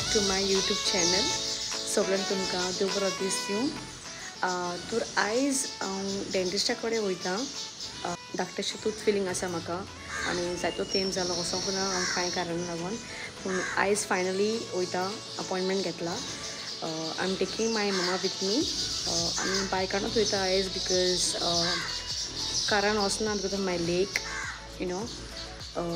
Back to my YouTube channel. सगळ्यांक तुमकां देव बरो दीस दिवं. तर आयज हांव डेंटिस्टा कडेन वयता. धाकटेशें टूथ फिलिंग आसा म्हाका आनी जायतो तेंप जालो वचोंक ना हांव कांय कारण लागून, पूण आयज फायनली वयता, अपॉयंटमेंट घेतला. I am taking my mama with me. आनी बायकानूच वयता आयज because कारान वचना because of my leg, you know.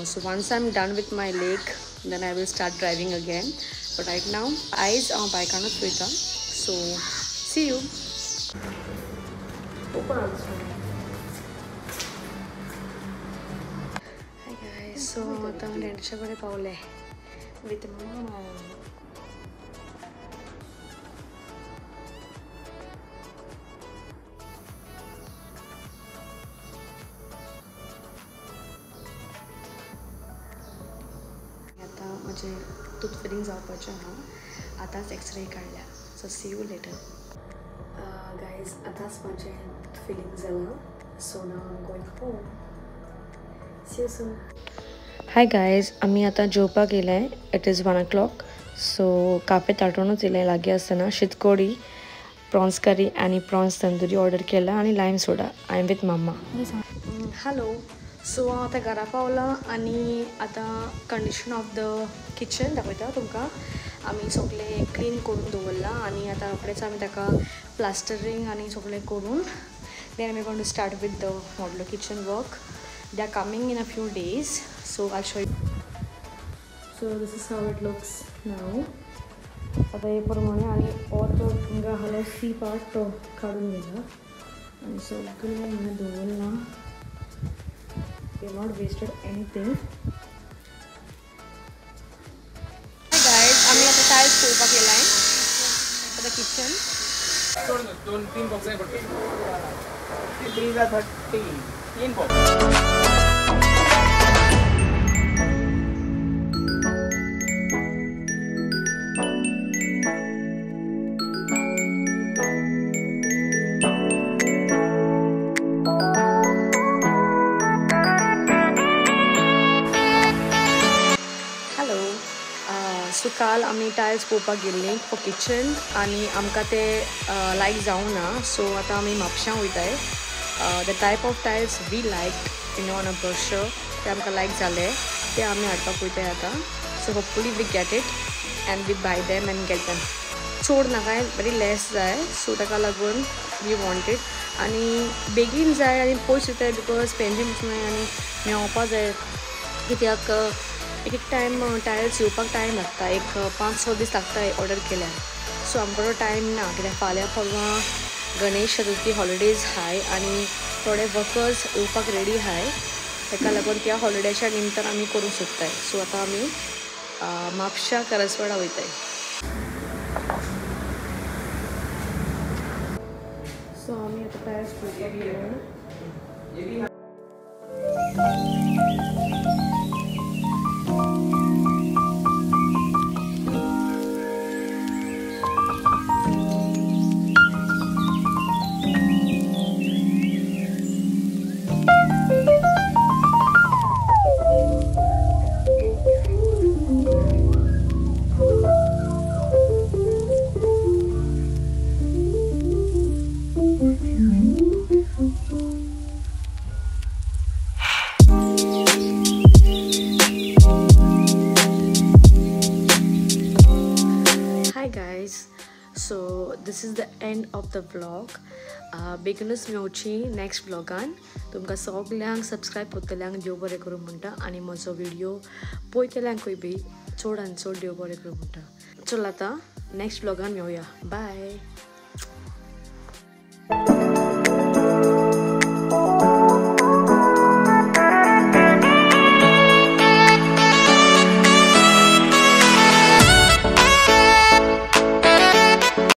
So once I'm done with my leg, then I will start driving again. But right now, eyes are bike on Twitter. So see you. Hi guys. So I'm dentist kade pavle with mama. म्हजें tooth filling जावपाचें आहा, आतांच x-ray काडल्या. So see you later guys. आतांच म्हजें tooth filling जालां. So now I am going home. See you soon. Hi guys, आमी आतां जेवपाक येयले. It is 1 o'clock. So cafe ताटोनूच येयलें. लागीं आसतना शीतकोडी, प्रॉन्स करी आनी प्रॉन्स तंदुरी ऑर्डर केला आनी lime soda. I am with mama. Hello. So हांव आतां घरा पावलां आनी आतां कंडिशन ऑफ the kitchen दाखयता तुमकां. आमी सगळें क्लीन करून दवरलां आनी आतां रोखडेंच आमी ताका प्लास्टरींग आनी सगळें करून then आमी going to start with the modular kitchen work. They are coming in a few days, so I show you. So this is how it looks now. आतां हे प्रमाणे आनी हो तो तुमकां आहलो सी पार्ट तो काडून घेला आनी सगळें हांगा दवरलां. We have not wasted anything. Hi guys, आम्ही आता टाइल्स पळोवपाक गेलाय for the kitchen. 2-3 box आहे पडतो. 3 30 3 box. सो काल आमी टायल्स पळोवपाक गेल्लीं फॉर किचन आनी आमकां ते लायक जावंक ना. सो आतां आमी म्हापशां वयताय. The type of tiles we like you know on a brochure ते आमकां लायक जाले, ते आमी हाडपाक वयताय आतां. So hopefully we get it and we buy them and get them. चड नाका, बरी लेस जाय. सो ताका लागून we want it आनी बेगीन जाय आनी पयस वयताय because पेंजीम वचूंक जाय आनी मेवपा जाय. कित्याक एक एक टायम टायल्स येवपाक टायम लागता, एक 5-6 दीस लागता ऑर्डर केल्यार. सो आमकां टायम ना कित्याक फाल्यां परवां गणेश चतुर्थी हॉलिडेज आहाय आनी थोडे वर्कर्स येवपाक रेडी आहाय. ताका लागून त्या हॉलिडेच्या निमतान आमी करूंक सोदताय. सो आतां आमी म्हापशा करसवाडा वयताय. सो आमी आतां टायल्स पळोवपाक गेले. So this is the end of the vlog. बेगीनूच मेवची नेक्स्ट व्लॉगान. तुमकां सगल्यांक सबस्क्रायब करतल्यांक देव बरें करूं म्हणटा आनी म्हजो व्हिडियो पळयतल्यांकूय बी चड आनी चड देव बरें करूं म्हणटा. चल आतां नेक्स्ट व्लॉगान मेवया. बाय.